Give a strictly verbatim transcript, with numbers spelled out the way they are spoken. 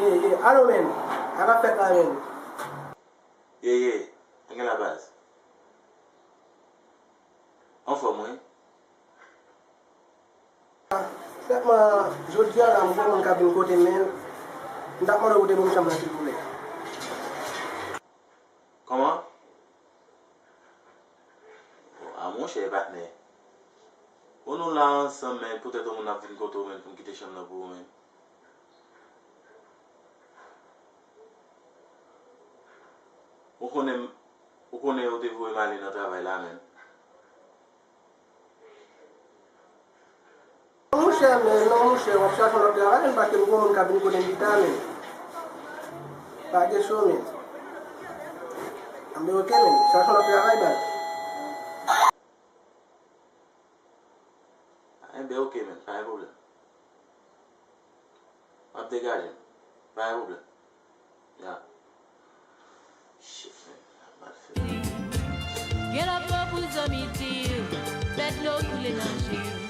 Ye, ye. Alo, men. Sa k ap fèt la, men? Ye, ye. Anyen la, baz. Anfòm, wi. Sèlman, jodi a la, m gen moun k ap vin kote m, men m t ap mande w pou te ban m chanm nan, silvouplè. Kòman? A, monchè, patnè. Bon, nou la ansanm, men poutèt yon moun ap vin kote w, men, pou m kite chanm nan pou ou, men. Ou konnen, ou konnen yo te voye m ale nan travay la, men. Non, monchè, men, non, monchè, w ap chache yon lòt travay, men, paske m gen yon moun k ap vin kote m pita, men. Pa gen cho, men. Anben, oke, men. Chache yon lòt travay, baz. Enben, oke, men. Pa gen pwoblèm. M ap degaje m. Pa gen pwoblèm. Ya. Shit, man. Mal fè. Gen lòt mo pou zanmi di, fè dlo koule nan je w.